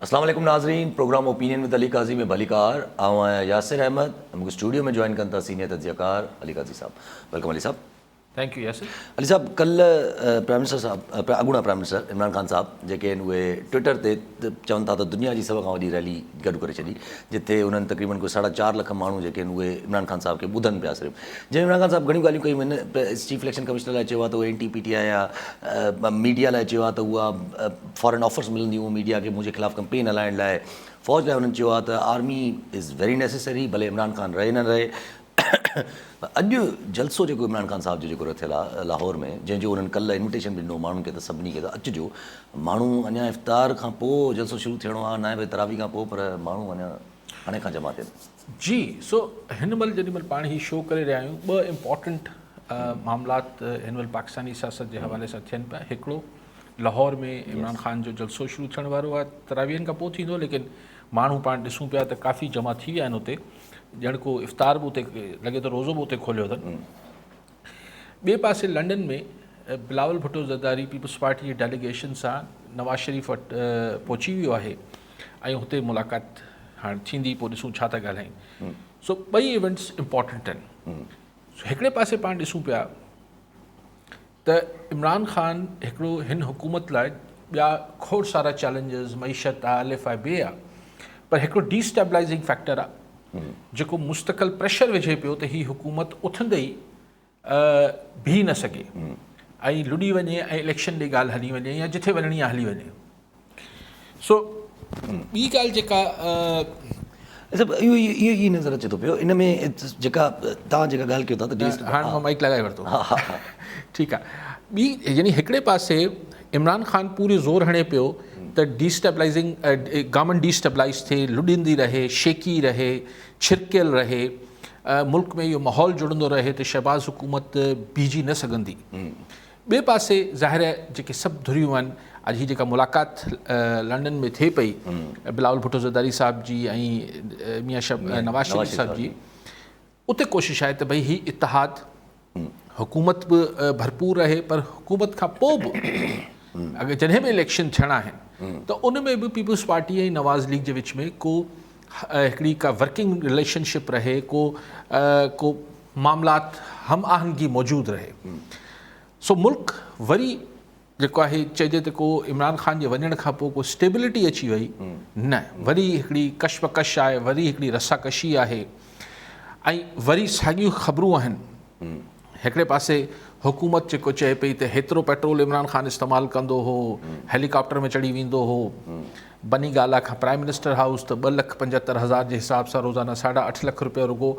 اسلام عليڪم ناظرين programme opinion with Ali Qazi ۾ ڀليڪار آئون آهيان ياسر احمد ۽ مونکي اسٽوڊيو ۾ جوائن ڪن ٿا سينيئر تجزيه ڪار علي قاضي صاحب welcome Ali صاحب. Thank you Yasir. Ali صاحب ڪلهه پرائم منسٽر صاحب اڳوڻا پرائم منسٽر عمران خان صاحب جيڪي آهن اهي ٽوئٽر تي چون ٿا ته دنيا جي سڀ کان وڏي ريلي گڏ ڪري ڇڏي جتي انهن تقريبن ڪو ساڍا چار لک ماڻهو جيڪي آهن اهي عمران خان صاحب کي ٻڌن پيا صرف جنهن ۾ عمران خان صاحب گهڻيون ڳالهيون ڪيون آهن چيف اليڪشن ڪمشنر لاء چيو آهي ته اهي اينٽي پي ٽي آء آهي ميڊيا لاء چيو آهي ته اها فارن آفرز ملنديون ميڊيا کي منهنجي خلاف ڪمپين هلائڻ لاء فوج لاء انهن چيو آهي ته آرمي is very necessary ڀلي عمران خان رهي نه رهي اڄ جلسو جيڪو عمران خان صاحب جو جيڪو رٿيل آهي لاهور ۾ جنهن جو انهن ڪلهه انويٽيشن به ڏنو ماڻهن کي ته سڀني کي ته اچجو ماڻهو اڃا افطار کان پوء جلسو شروع ٿيڻو آهي نائين بجي تراويح کان پوء پر ماڻهو اڃا هاڻي کان جمع ٿين. جي سو هن مهل جيڏي مهل پاڻ هي شو ڪري رهيا آهيون ٻه امپارٽنٽ معاملات هن مهل پاڪستاني سياست جي حوالي سان ٿين پيا هڪڙو لاهور ۾ عمران خان جو جلسو شروع ٿيڻ وارو آهي تراويحن کان پوء ٿيندو ليڪن ماڻهو پاڻ ڏسون پيا ته ڪافي جمع ٿي ويا آهن اتي ڄڻ ڪو افطار به اتي لڳي ٿو روزو به اتي کوليو اٿن ٻئي پاسي London ۾ Bilawal Bhutto Zardari peoples party جي ڊيليگيشن سان نواز شريف وٽ پهچي ويو آهي ۽ هتي ملاقات هاڻ ٿيندي پوء ڏسون ڇا ٿا ڳالهائين سو ٻئي ايونٽس امپورٽنٽ آهن هڪڙي پاسي پاڻ ڏسون پيا ته عمران خان هڪڙو هن حڪومت لاء ٻيا کوڙ سارا چئلينجز معيشت آ الف آ بي آ پر هڪڙو ڊي اسٽيبلائزنگ فيڪٽر آ جيڪو مستقل پريشر وجهي پيو ته هي حڪومت اٿندي ئي بيهي نه سگهي ۽ لڏي وڃي ۽ اليڪشن ڏي ڳالهه هلي وڃي يا جٿي وڃڻي آ هلي وڃي سو ٻي ڳالهه جيڪا صاحب اهو اهو ئي نظر اچي ٿو پيو ان ۾ جيڪا توهان جيڪا ڳالهه ڪيو ٿا ته هاڻ مان مائيڪ لڳائي ورتو ٺيڪ آ ٻي يعني هڪڙي پاسي عمران خان پوري زور هڻي پيو ته ڊي اسٽيبلائزنگ گورنمينٽ ڊي اسٽيبلائز ٿئي لڏيندي رهي شيڪي رهي ڇرڪيل رهي ملڪ ۾ اهو ماحول جڙندو رهي ته شهباز حڪومت بيهجي نه سگهندي ٻئي پاسي ظاهر آهي جيڪي سڀ ڌريون آهن اڄ هي جيڪا ملاقات لنڊن ۾ ٿئي پئي بلاول ڀٽو زرداري صاحب جي ۽ ميان شب نواز شريف صاحب جي اتي ڪوشش آهي ته ڀئي هي اتحاد حڪومت به ڀرپور رهي پر حڪومت کان پوء به اگر جڏهن به اليڪشن ٿيڻا آهن ته ان ۾ به پيپلز پارٽي ۽ نواز ليگ جي وچ ۾ ڪو هڪڙي ڪا ورڪنگ رليشن شپ رهي ڪو ڪو معاملات هم آهنگي موجود رهي سو ملڪ وري جيڪو آهي چئجي ته ڪو عمران خان جي وڃڻ کان پوء ڪو اسٽيبلٽي اچي وئي نه وري هڪڙي ڪشمڪش آهي وري هڪڙي رساڪشي آهي ۽ وري ساڳيون خبرون آهن هڪڙي پاسي حڪومت جيڪو چئي پئي ته هيترو پيٽرول عمران خان استعمال ڪندو هو هيليڪاپٽر ۾ چڙهي ويندو هو بني گالا کان پرائم منسٽر هائوس ته 2,75,000 جي حساب سان روزانه 8.5 لک روپيا رڳو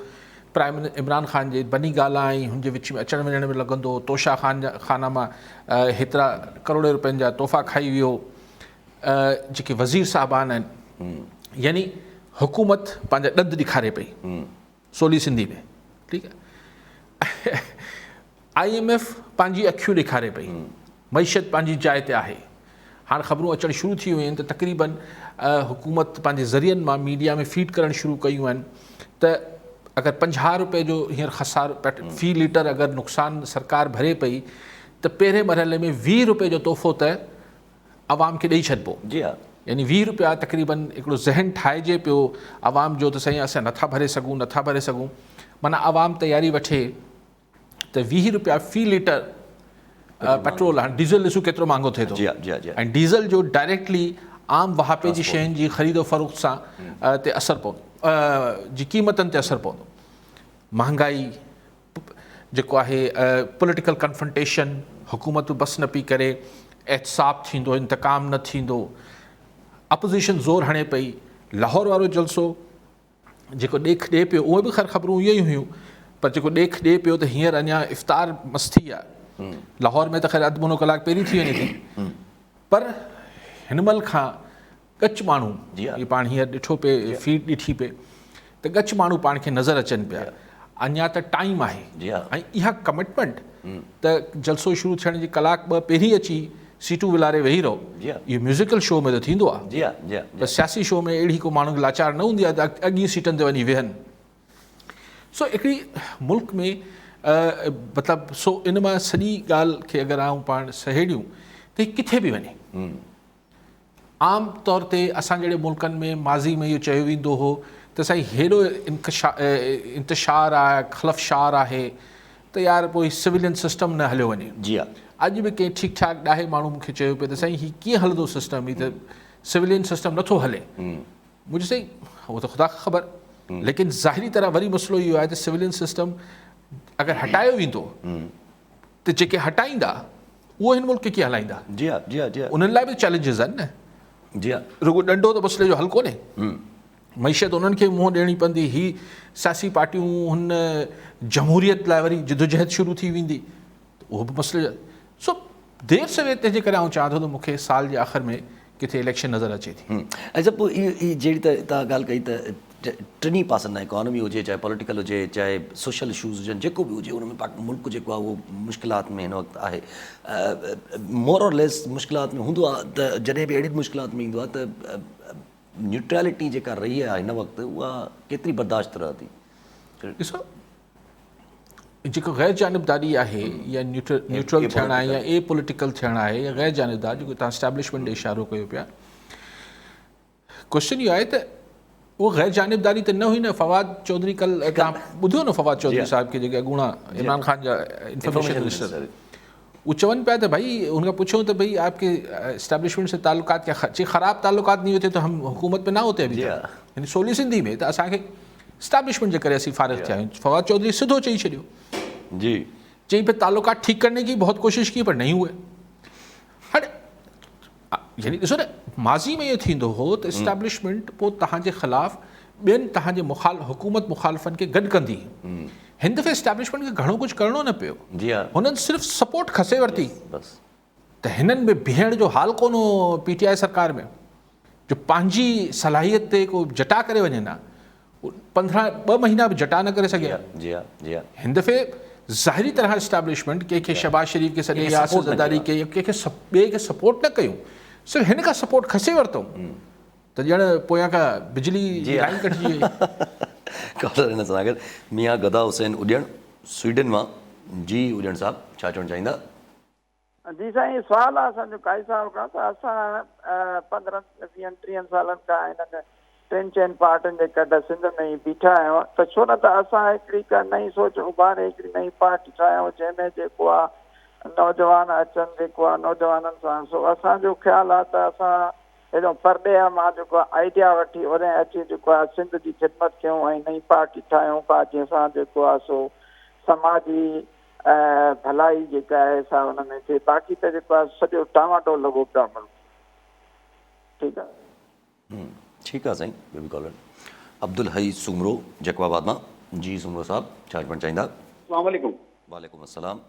پرائم عمران خان جي بني گالا ۽ هن جي وچ ۾ اچڻ وڃڻ ۾ لڳندو هو، توشا خان جا خانه مان هيترا ڪروڙين روپين جا تحفا کائي ويو، جيڪي وزير صاحبان آهن يعني حڪومت پنهنجا ڏند ڏيکاري پئي سولي سنڌي ۾ ٺيڪ آهي I M F پنهنجي اکيون ڏيکاري پئي معيشت پنهنجي جاء تي آهي. هاڻ خبرون اچڻ شروع ٿي ويون آهن ته تقريبن حڪومت پنهنجي ذريعن مان ميڊيا ۾ فيڊ ڪرڻ شروع ڪيون آهن ته اگر 50 روپئي جو هينئر خسار في ليٽر اگر نقصان سرڪار ڀري پئي ته پهرين مرحلي ۾ 20 روپئي جو تحفو ته عوام کي ڏئي ڇڏبو. جي ها. يعني 20 روپيا تقريبن هڪڙو ذهن ٺاهجي پيو عوام جو ته سائين اسان نٿا ڀري سگهون نٿا ڀري سگهون معنيٰ عوام تياري وٺي ته 20 روپيا في ليٽر پيٽرول هاڻي ڊيزل ڏسو ڪيترو مهانگو ٿئي ٿو ۽ ڊيزل جو ڊائريڪٽلي عام واهپي جي شين جي خريد و فروخت سان تي اثر پوندو جي قيمتن تي اثر پوندو مهانگائي جيڪو آهي پوليٽيڪل ڪنفرنٽيشن حڪومت بس نه پئي ڪري احتساب ٿيندو انتقام نه ٿيندو اپوزيشن زور هڻي پئي لاهور وارو جلسو جيڪو ڏيک ڏئي پيو اهي به خير خبرون اهي ئي هيون پر جيڪو ڏيک ڏئي پيو ته هينئر اڃا افطار مس ٿي آهي لاهور ۾ ته خير اڌ منو ڪلاڪ پهرين ٿي وڃي ٿي پر هن مهل کان ڳچ ماڻهو هي پاڻ هينئر ڏٺو پئي فيڊ ڏٺي پئي ته ڳچ ماڻهو پاڻ کي نظر اچن پيا اڃا ته ٽائيم آهي ۽ اها ڪمٽمينٽ ته جلسو شروع ٿيڻ جي ڪلاڪ ٻه پهرين اچي سيٽون ولاري ويهي رهو. اهو ميوزيڪل شو ۾ ته ٿيندو آهي پر سياسي شو ۾ اهڙي ڪو ماڻهو لاچار نه هوندي آهي ته اڳين سيٽن تي وڃي ويهن. سو هڪڙي ملڪ ۾ مطلب سو ان مان سڄي ڳالهه کي اگر آئون پاڻ سهيڙيون ته هي ڪٿي به وڃي. عام طور تي اسان جهڙي ملڪن ۾ ماضي ۾ اهو چيو ويندو هو ته سائين هيڏو انتشار آهي، خلفشار آهي ته يار پوء سويلين سسٽم نه هليو وڃي. جي ها. اڄ به ڪنهن ٺيڪ ٺاڪ ڏاهي ماڻهو مون کي چيو پئي ته سائين هي ڪيئن هلندو سسٽم، هي ته سويلين سسٽم نٿو هلي. مون چيو سائين اهو ته خدا کي خبر، ليڪن ظاهري طرح وري مسئلو اهو آهي ته سويلين سسٽم اگر هٽايو ويندو ته جيڪي هٽائيندا اهو هن ملڪ کي ڪيئن هلائيندا؟ جي ها جي ها جي ها. انهن لاء به چئلينجز آهن نه. جي ها. رڳو ڏنڊو ته مسئلي جو حل ڪونهي. معيشت انهن کي منهن ڏيڻي پوندي. هي سياسي پارٽيون هن جمهوريت لاء وري جدوجهد شروع ٿي ويندي ته اهو به مسئلي جو سو دير سوير تنهن جي ڪري آئون چوان ٿو ته مون کي سال جي آخر ۾ ڪٿي اليڪشن نظر اچي ٿي. اڇا پوء اهو جهڙي ته توهان ڳالهه ڪئي ته ٽنهي پاسن ڏانهن اڪانومي هجي چاهي پوليٽيڪل هجي چاهي سوشل اشوز هجن جيڪو به هجي ان ۾ پاڪ ملڪ جيڪو آهي اهو مشڪلات ۾ هن وقت آهي مور اور ليس مشڪلات ۾ هوندو آهي ته جڏهن به اهڙين مشڪلات ۾ ايندو آهي ته نيوٽرالٽي جيڪا رهي آهي هن وقت اها ڪيتري برداشت رهندي؟ ڏسو جيڪو غير جانبداري آهي يا نيوٽرل ٿيڻ آهي يا اي پوليٽيڪل ٿيڻ آهي يا غير جانبدار جيڪو تان اسٽيبلشمينٽ ڏي اشارو ڪيو پيا ڪوشچن اهو آهي ته اهو غير جانبداري ته نه هئي نه فواد چوڌري ڪل تان ٻڌو نه فواد چوڌري صاحب کي جيڪي اڳوڻا عمران خان جا انفارميشن منسٽر اهو چون پيا ته ڀائي ان کان پڇيو ته ڀائي آپ ڪي اسٽيبلشمينٽ سي تعلقات ڪيا چي خراب تعلقات نہیں ہوتے تو هم حڪومت ۾ نه ہوتے ابھی تڪ يعني سولي سنڌي ۾ ته اسان کي اسٽيبلشمينٽ جي ڪري اسين فارغ ٿيا آهيون فواد چوڌري سڌو چئي ڇڏيو جي چئي پيا تعلقات ٺيڪ ڪرني ڪي بہت ڪوشش ڪي پر نہیں ہوئے هاڻي يعني ڏسو نه ماضي ۾ اهو ٿيندو هو ته اسٽيبلشمينٽ پوء توهان جي خلاف ٻين توهان جي مخال حڪومت مخالفن کي گڏ ڪندي هن دفعي اسٽيبلشمينٽ کي گهڻو ڪجهه ڪرڻو نه پيو جي ها هنن صرف سپورٽ کسي ورتي بس ته هنن ۾ بيهڻ جو حال ڪونه هو پي ٽي آء سرڪار ۾ جو پنهنجي صلاحيت تي ڪو جٽا ڪري وڃن ها 15 ٻه مهينا به جٽا نه ڪري سگهيا. جي ها جي ها. هن دفعي ظاهري طرح اسٽيبلشمينٽ ڪنهن کي شهباز شريف کي سڏي يا آصف زرداري کي يا ڪنهن کي ٻئي کي سپورٽ نه ڪيون صرف هن کان سپورٽ کسي ورتو ته ڄڻ پويان کان بجلي جي لائين ڪٽجي وئي. ڪالر هن سان گڏ ميان گدا حسين اڏيڻ سوئيڊن مان جي اڏيڻ صاحب ڇا چوڻ چاهيندا. جي سائين سوال آ اسان جو قائد صاحب کان ته اسان پندرهن ويهن ٽيهن سالن کان هنن ٽن چئن پارٽين جي ڪڍ سنڌ ۾ ئي بيٺا آهيون ته ڇو نه ته اسان هڪڙي ڪا نئين سوچ اڀاري هڪڙي نئين پارٽي ٺاهيون جنهن ۾ جيڪو آ نوجوان اچن جيڪو آ نوجوانن سان سو اسان جو خيال آ ته اسان هيڏو پرڏيهه مان جيڪو آ آئيڊيا وٺي اورين اچي جيڪو آ سنڌ جي خدمت ڪيون ۽ نئين پارٽي ٺاهيون ڪا جنهن سان جيڪو آ سو سماجي ۽ ڀلائي جيڪا آهي سا ان ۾ ٿئي باقي ته جيڪو آهي سڄو ٽانواٽول لڳو پيو آهي ملڪ ٺيڪ آهي. ٺيڪ آ سائين ٻيو به ڪالر عبدالحئي سومرو جيڪب آباد مان جي سومرو صاحب ڇا چوڻ چاهيندا. اسلام عليڪم. وعليڪم السلام.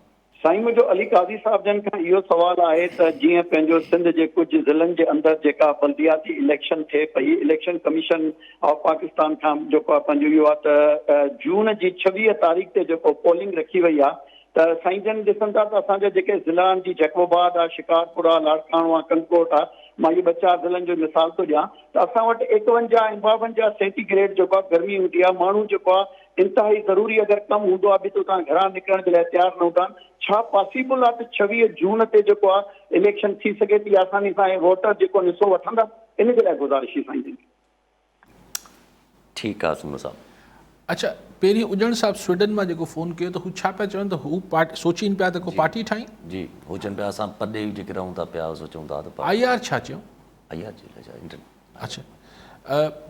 سائين منهنجو علي قاضي صاحب جن کان اهو سوال آهي ته جيئن پنهنجو سنڌ جي ڪجهه ضلعن جي اندر جيڪا بلدياتي اليڪشن ٿئي پئي اليڪشن ڪميشن آف پاڪستان کان جيڪو آهي پنهنجو اهو آهي ته جون جي 26 تاريخ تي جيڪو پولنگ رکي وئي آهي ته سائين جن ڏسن ٿا ته اسان جا جيڪي ضلعا آهن جي جيڪب آباد آهي شڪارپور آهي لاڙڪاڻو آهي ڪنڌڪوٽ آهي مان اهي ٻه چار ضلعن جو مثال ٿو ڏيان ته اسان وٽ 51 ۽ 52 سينٽي گريڊ جيڪو آهي گرمي هوندي آهي ماڻهو جيڪو آهي انتهائي ضروري اگر ڪم هوندو آهي به ته اتان گهران نڪرڻ جي لاء تيار نه هوندا آهن ڇا پاسيبل آهي ته 26 جون تي جيڪو آهي اليڪشن ٿي سگهي ٿي آساني سان ۽ ووٽر جيڪو حصو وٺندا ان جي لاء گذارش هئي سائين جن کي. ٺيڪ آ سومرو صاحب. اڇا پهرين اڄڻ صاحب سوئيڊن مان جيڪو فون ڪيو ته هو ڇا پيا چون ته هو پارٽي سوچين پيا ته ڪو پارٽي ٺاهين. جي هو چون پيا اسان پرڏيهي جيڪي رهون ٿا پيا سوچون ٿا ته I R ڇا چيو؟ I R جي اڇا انٽر اڇا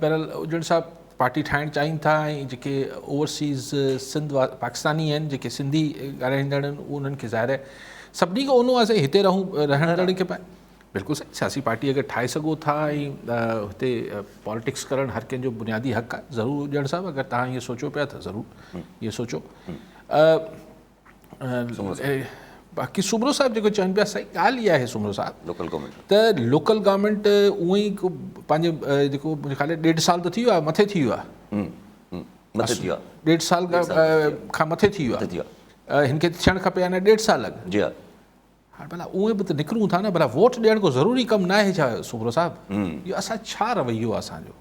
بهرحال اڄڻ صاحب پارٽي ٺاهڻ چاهين ٿا ۽ جيڪي اوورسيز سنڌ پاڪستاني آهن جيڪي سنڌي ڳالهائيندڙ آهن انهن کي ظاهر آهي سڀني کي اونو آهي سائين هتي رهون رهندڙن کي بلڪل سائين سياسي پارٽي اگر ٺاهي سگهو ٿا ۽ هتي پاليٽڪس ڪرڻ هر ڪنهن جو بنيادي حق آهي ضرور اڄڻ صاحب اگر توهان ائين سوچو پيا ته ضرور ائين سوچو باقي سومرو صاحب جيڪو چون پيا سائين ڳالهه اها آهي سومرو صاحب لوڪل گورنمينٽ ته لوڪل گورنمينٽ اونئن ئي پنهنجي جيڪو منهنجي خيال ڏيڍ سال ته ٿي ويو آهي مٿي ٿي ويو آهي مٿي ٿي ويو آهي ڏيڍ سال کان مٿي ٿي ويو آهي هن کي ٿيڻ کپي اڃا ڏيڍ سال اڳ جي ها هاڻ ڀلا اونئن به ته نڪرون ٿا نه ڀلا ووٽ ڏيڻ ڪو ضروري ڪم ناهي ڇا سومرو صاحب اهو اسان ڇا رويو آهي اسان جو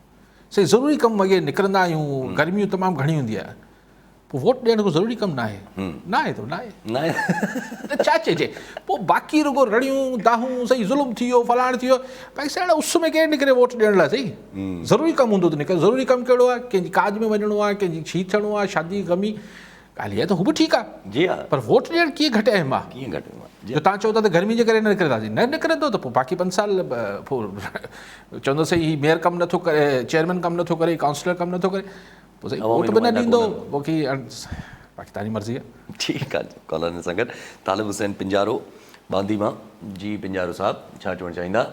سائين ضروري ڪم وغيره نڪرندا آهيون گرميون تمام گهڻي هوندي آهي پوء ووٽ ڏيڻ ڪو ضروري ڪم ناهي. ناهي ته ناهي. ناهي ته ڇا چئجي. پوء باقي رڳو رڙيون دانهون سائين ظلم ٿي ويو فلاڻ ٿي ويو. باقي سائين اس ۾ ڪير نڪري ووٽ ڏيڻ لاء سائين. ضروري ڪم هوندو ته نڪر. ضروري ڪم ڪهڙو آهي؟ ڪنهن جي ڪاڄ ۾ وڃڻو آهي، ڪنهن جي ڇي ٿيڻو آهي، شادي غمي. ڳالهه اها ته هو به ٺيڪ آهي. جي ها. پر ووٽ ڏيڻ ڪيئن گهٽ اهم آهي؟ ڪيئن گهٽ اهم آهي. جو توهان چئو ٿا ته گرمي جي ڪري نه نڪرنداسين. نه نڪرندو ته پوء باقي پنج سال پوء چوندو سائين هي ميئر ڪم نٿو ڪري، چيئرمين ڪم نٿو ڪري، ڪائونسلر ڪم نٿو ڪري. پوء سائين ووٽ به نه ڏيندو باقي باقي تنهنجي مرضي آهي. ٺيڪ آ ڪالر سان گڏ طالب حسين پنجارو ٻانڌي مان جي پنجارو صاحب ڇا چوڻ چاهيندا.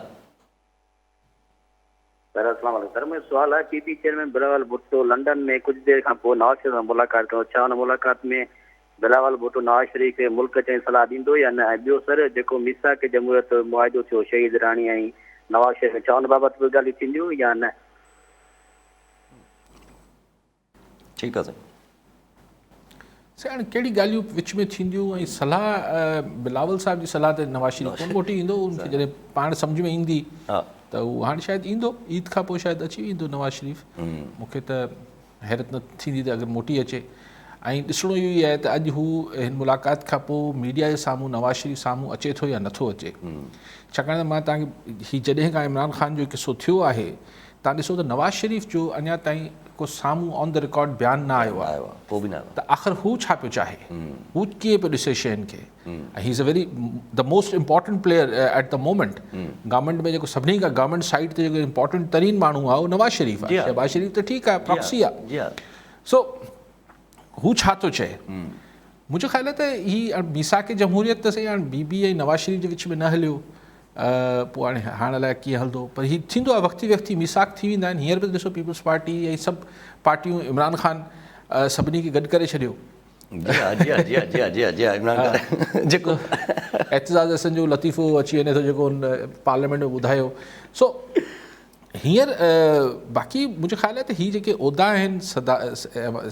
سر اسلام عليڪم سر منهنجو سوال آهي P P chairman Bilawal Bhutto London ۾ ڪجهه دير کان پوء نواز شريف سان ملاقات ڪندو ڇا ان ملاقات ۾ بلاول ڀٽو نواز شريف کي ملڪ اچڻ جي صلاح ڏيندو يا نه ۽ ٻيو سر جيڪو ميثاق جمهوريت معاهدو ٿيو شهيد راڻي ۽ نواز شريف ۾ ڇا ان بابت به ڳالهيون ٿينديون يا نه. ٺيڪ آ سائين. سائين هاڻي ڪهڙي ڳالهيون وچ ۾ ٿينديون ۽ صلاح بلاول صاحب جي صلاح تي نواز شريف ڪونه موٽي ايندو ان کي جڏهن پاڻ سمجهه ۾ ايندي ته هو هاڻي شايد ايندو عيد کان پوء شايد اچي ويندو نواز شريف مون کي ته حيرت نه ٿيندي ته اگر موٽي اچي ۽ ڏسڻو اهو ئي آهي ته اڄ هو هن ملاقات کان پوء ميڊيا جي سامهون نواز شريف سامهون اچي ٿو يا نٿو اچي ڇاڪاڻ ته مان توهان کي هي جڏهن کان عمران خان جو قصو ٿيو آهي توهان ڏسو ته نواز شريف جو اڃا تائين ڪو سامهون آن the record بيان نه آيو آهي ته آخر هو ڇا پيو چاهي هو ڪيئن پيو ڏسي شين کي ۽ he is a very the most important player at the moment government ۾ جيڪو سڀني کان گورنمينٽ سائيڊ تي جيڪو امپورٽنٽ ترين ماڻهو آهي اهو نواز شريف آهي شهباز شريف ته ٺيڪ آهي پراڪسي آهي سو هو ڇا ٿو چئي؟ منهنجو خيال آهي ته هي ميثاق جمهوريت ته سائين هاڻ بي بي ۽ نواز شريف جي وچ ۾ نه هليو پوء هاڻي هاڻ الائي ڪيئن هلندو پر هي ٿيندو آهي وقتي وقتي ميثاق ٿي ويندا آهن هينئر به ڏسو پيپلز پارٽي ۽ سڀ پارٽيون عمران خان سڀني کي گڏ ڪري ڇڏيو. جي ها جي ها جي ها جي ها جي ها جي ها عمران خان جيڪو اعتزاز احسن جو لطيفو اچي وڃي ٿو جيڪو هن پارليامينٽ ۾ ٻڌايو سو هينئر باقي منهنجو خيال آهي ته هي جيڪي عهدا آهن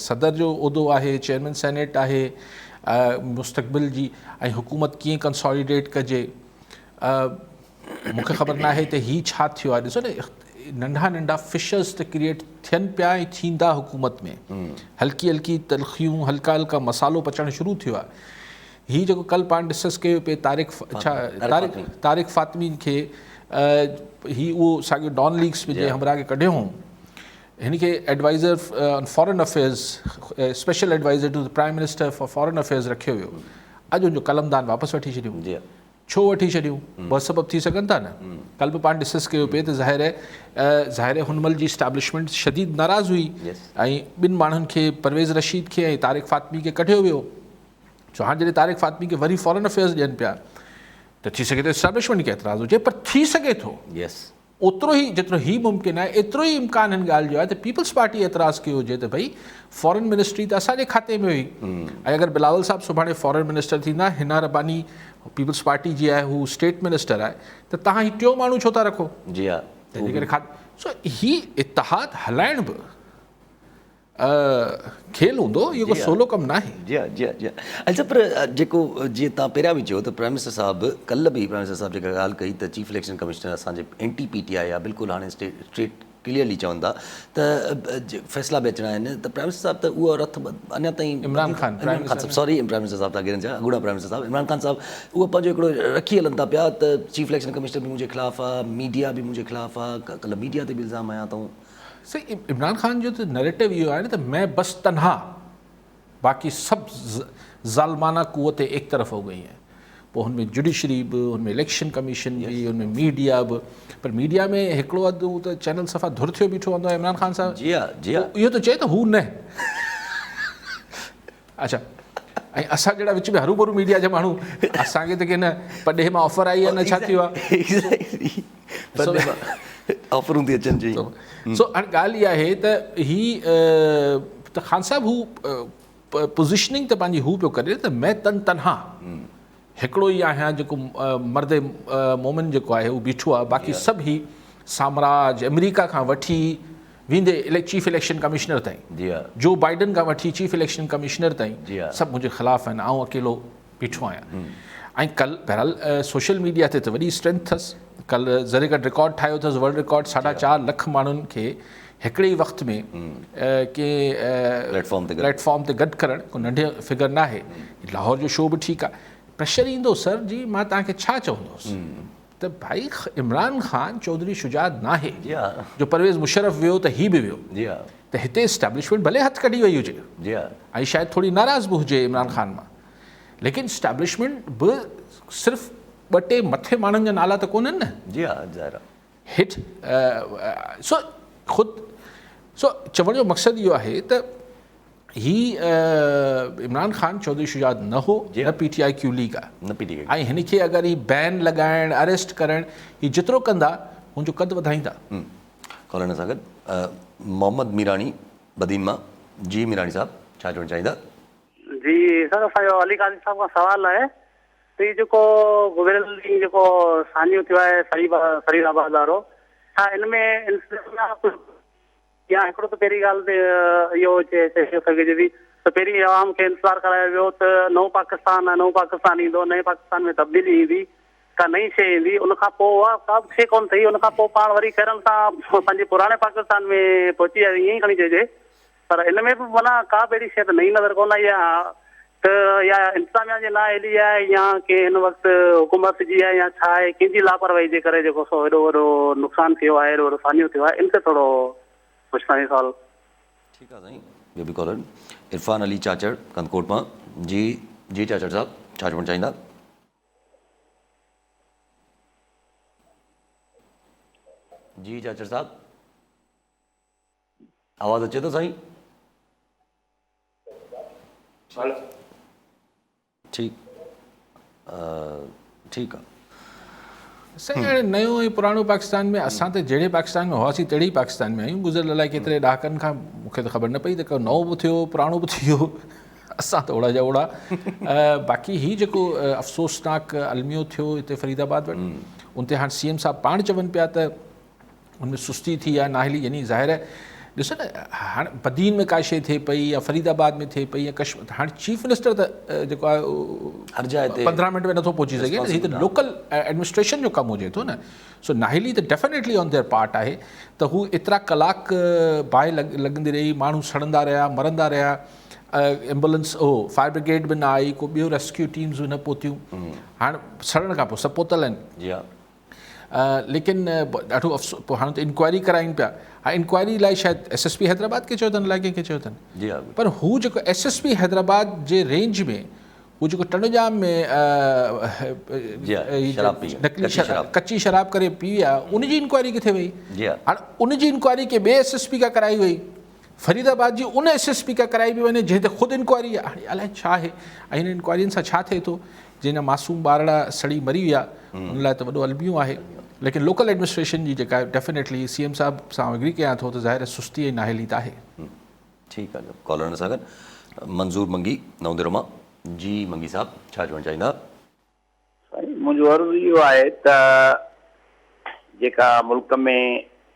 صدر جو عهدو آهي چيئرمين سينيٽ آهي مستقبل جي ۽ حڪومت ڪيئن ڪنساليڊيٽ ڪجي مونکي خبر ناهي ته هي ڇا ٿيو آهي ڏسو نه ننڍا ننڍا فشرز ته ڪريئيٽ ٿين پيا ۽ ٿيندا حڪومت ۾ هلڪي هلڪي تلخيون هلڪا هلڪا مسالو پچڻ شروع ٿيو آهي هي جيڪو ڪل پاڻ ڊسڪس ڪيو پئي طارق ڇا طارق طارق فاطمي کي هي اهو ساڳيو ڊان ليڪس ۾ جنهن همراهه کي ڪڍيو هئون هن کي adviser on foreign affairs special adviser to prime minister for foreign affairs رکيو ويو اڄ ان جو قلمدان واپس وٺي ڇڏيو جي ڇو وٺي ڇڏيون؟ ٻه سبب ٿي سگهن ٿا نه. ڪلهه به پاڻ ڊسڪس ڪيو پئي ته ظاهر آهي ظاهر آهي هن مهل جي اسٽيبلشمينٽ شديد ناراض هئي ۽ ٻن ماڻهن کي پرويز رشيد کي ۽ طارق فاطمي کي ڪڍيو ويو. سو هاڻ جڏهن طارق فاطمي کي وري فارن افيئرز ڏين پيا ته ٿي سگهي ٿو اسٽيبلشمينٽ کي اعتراض هجي پر ٿي سگهي ٿو اوترو ئي جيترو هي ممڪن آهي ايترو ئي امڪان هن ڳالهه جو آهي ته پيپلز پارٽي اعتراض ڪيو هجي ته ڀئي فارن منسٽري ته اسان جي کاتي ۾ هئي ۽ اگر بلاول صاحب سڀاڻي فارن منسٽر ٿيندا حنا رباني پيپلز پارٽي جي آهي هو اسٽيٽ منسٽر آهي ته تهان هي ٽيون ماڻهو ڇو ٿا رکو جي ها تنهنجي ڪري کات سو هي اتحاد هلائڻ به کيل هوندو اهو ڪو سولو ڪم ناهي. جي ها جي ها جي ها اڇا پر جيڪو جيئن توهان پهريان به چيو ته پرائم منسٽر صاحب ڪلهه به پرائم منسٽر صاحب جيڪا ڳالهه ڪئي ته چيف اليڪشن ڪمشنر اسان جي اينٽي پي ٽي آء آهي بلڪل هاڻي اسٽريٽ ڪليئرلي چون ٿا ته فيصلا به اچڻا آهن ته پرائم منسٽر صاحب ته اهو رٿ اڃا تائين عمران خان عمران خان صاحب سوري پرائم منسٽر صاحب ٿا گهرن چا اڳوڻا پرائم منسٽر صاحب عمران خان صاحب اهو پنهنجو هڪڙو رکي هلن ٿا پيا ته چيف اليڪشن ڪمشنر به منهنجي خلاف آهي ميڊيا به منهنجي خلاف آهي ڪلهه ميڊيا تي به الزام هنيا اٿئون. سائين عمران خان جو ته نيريٽو اهو آهي نه ته مين بس تنها باقي سڀ ظالمانه قوتين ايڪ طرف هو گئي هين پوء هن ۾ جڊيشري به هن ۾ اليڪشن ڪميشن به هن ۾ ميڊيا به پر ميڊيا ۾ هڪڙو اڌ هو ته چينل صفا ڌر ٿيو بيٺو هوندو آهي عمران خان صاحب جي ها جي ها اهو ته چئي ته هو نه اڇا ۽ اسان جهڙا وچ ۾ هروڀرو ميڊيا جا ماڻهو اسان کي ته ڪنهن پرڏيهه مان آفر آئي آهي نه ڇا ٿيو آهي آفرون ٿي اچن چئي سو هاڻي ڳالهه اها آهي ته هي ته خان صاحب هو پوزيشننگ ته پنهنجي هو پيو ڪري ته مين تن تنها هڪڙو ئي آهيان جيڪو مرد مومن جيڪو آهي اهو بيٺو آهي باقي سڀ هي سامراج آمريڪا کان وٺي ويندي چيف اليڪشن ڪمشنر تائين جو بائيڊن کان وٺي چيف اليڪشن ڪمشنر تائين سڀ منهنجي خلاف آهن آئون اڪيلو بيٺو آهيان ۽ ڪل بهرحال سوشل ميڊيا تي ته وڏي اسٽرينٿ اٿس ڪل ذري گهٽ رڪارڊ ٺاهيو اٿس ورلڊ رڪارڊ ساڍا چار لک ماڻهن کي هڪڙي ئي وقت ۾ ڪي پليٽ فارم تي گڏ ڪرڻ ڪو ننڍي فگر ناهي. لاهور جو شو به ٺيڪ آهي. پريشر ايندو سر جي مان توهان کي ڇا چوندس ته ڀائي عمران خان چوڌري شجاعت ناهي جو پرويز مشرف ويو ته هي به ويو ته هتي اسٽيبلشمينٽ ڀلي هٿ ڪڍي وئي هجي ۽ شايد ٿوري ناراض به هجي عمران خان مان ليڪن اسٽيبلشمينٽ به صرف ٻه ٽي مٿي ماڻهن جا نالا ته ڪونهن نه. جي ها ظاهر آهي. هيٺ سو خود سو چوڻ جو مقصد اهو آهي ته هي عمران خان چوڌري شجاعت نه هو نه پي ٽي آء ڪيو ليگ آهي نه پي ٽي آء ۽ هن کي اگر هي بين لڳائڻ اريسٽ ڪرڻ هي جيترو ڪندا هن جو قد وڌائيندا. ڪالر سان گڏ محمد ميراڻي بدين مان جي ميراڻي صاحب ڇا چوڻ چاهيندا. جي سر اسان جو علي قاضي صاحب کان سوال آهي ته هي جيڪو گذريل ڏينهن جيڪو سانحو ٿيو آهي فريد آباد وارو ڇا ان ۾ انتظاميا ڪجهه يا هڪڙو ته پهرين ڳالهه ته اهو چئي سگهجي ٿي ته پهرين عوام کي انتظار ڪرايو ويو ته نئون پاڪستان نئون پاڪستان ايندو نئين پاڪستان ۾ تبديلي ايندي ڪا نئين شيء ايندي ان کان پوء اها ڪا به شيء ڪونه ٿي ان کان پوء پاڻ وري خيرن سان پنهنجي پراڻي پاڪستان ۾ پهچي ويا ائين ئي کڻي چئجي پر ان ۾ به معنيٰ ڪا به اهڙي شيء ته نئين نظر ڪونه آئي آهي ته يا انتظاميا جي نااهلي آهي يا ڪنهن هن وقت حڪومت جي آهي يا ڇا آهي ڪنهن جي لاپرواهي جي ڪري جيڪو سو ايڏو وڏو نقصان ٿيو آهي ايڏو وڏو سانحو ٿيو آهي ان تي ٿورو پڇڻو سوال. ٺيڪ آ سائين ٻيو به ڪالر عرفان علي چاچڙ ڪنڌڪوٽ مان جي جي چاچڙ صاحب ڇا چوڻ چاهيندا. جي چاچڙ صاحب. آواز اچي ٿو سائين. ٺيڪ ٺيڪ آ. سائين هاڻي نيو ۽ پراڻو پاڪستان ۾ اسان ته جهڙي پاڪستان ۾ هئاسين تهڙي ئي پاڪستان ۾ آهيون گذريل الائي ڪيتري ڏهاڪن کان مون کي ته خبر نه پئي ته ڪو نئون به ٿيو پراڻو به ٿي ويو اسان ته اوڙا جا اوڙا باقي هي جيڪو افسوسناڪ الميو ٿيو هتي فريد آباد وٽ ان تي هاڻي سي ايم صاحب پاڻ چون پيا ته ان ۾ سستي ٿي يا نااهلي يعني ظاهر آهي ڏسو نه هاڻ بدين ۾ ڪا شيء ٿئي پئي يا فريد آباد ۾ ٿئي پئي يا ڪشمير هاڻ چيف منسٽر ته جيڪو آهي هر جاء تي 15 منٽ ۾ نٿو پهچي سگهي نه هي ته لوڪل ايڊمنسٽريشن جو ڪم هجي ٿو نه سو نااهلي ته ڊيفينيٽلي آن their part آهي ته هو ايترا ڪلاڪ باهه لڳندي رهي ماڻهو سڙندا رهيا مرندا رهيا ايمبولنس هو فائر برگيڊ به نه آئي ڪو ٻيو ريسڪيو ٽيمز به نه پهتيون هاڻ سڙڻ کان پوء سڀ پهتل آهن جي ها ليڪن ڏاڍو افسوس پوء هاڻي ته انڪوائري ڪرائين پيا ها انڪوائري لاء شايد ايس ايس پي حيدرآباد کي چيو اٿن الائي ڪنهن کي چيو اٿن جي ها پر هو جيڪو ايس ايس پي حيدرآباد جي رينج ۾ هو جيڪو ٽنڊوڄام ۾ نقلي شراب ڪچي شراب ڪري پي ويا ان جي انڪوائري ڪٿي وئي جي ها هاڻي ان جي انڪوائري ڪي ٻئي ايس ايس پي کان ڪرائي وئي فريد آباد جي ان ايس ايس پي کان ڪرائي پئي وڃي جنهن تي خود انڪوائري آهي هاڻي الائي ڇا آهي ۽ هنن انڪوائرين سان ڇا ٿئي ٿو جنهن جا معصوم ٻارڙا سڙي مري ويا ان لاء ته وڏو الميو آهي ليڪن لوڪل ايڊمنسٽريشن جي جيڪا ڊيفينيٽلي سي ايم صاحب سان آئون ايگري ڪيان ٿو ته ظاهر سستي ۽ نااهلي ته آهي. ٺيڪ آهي ڪالر سان گڏ منظور منگي نئون ديرو مان جي منگي صاحب ڇا چوڻ چاهيندا. سائين منهنجو عرض اهو آهي ته جيڪا ملڪ ۾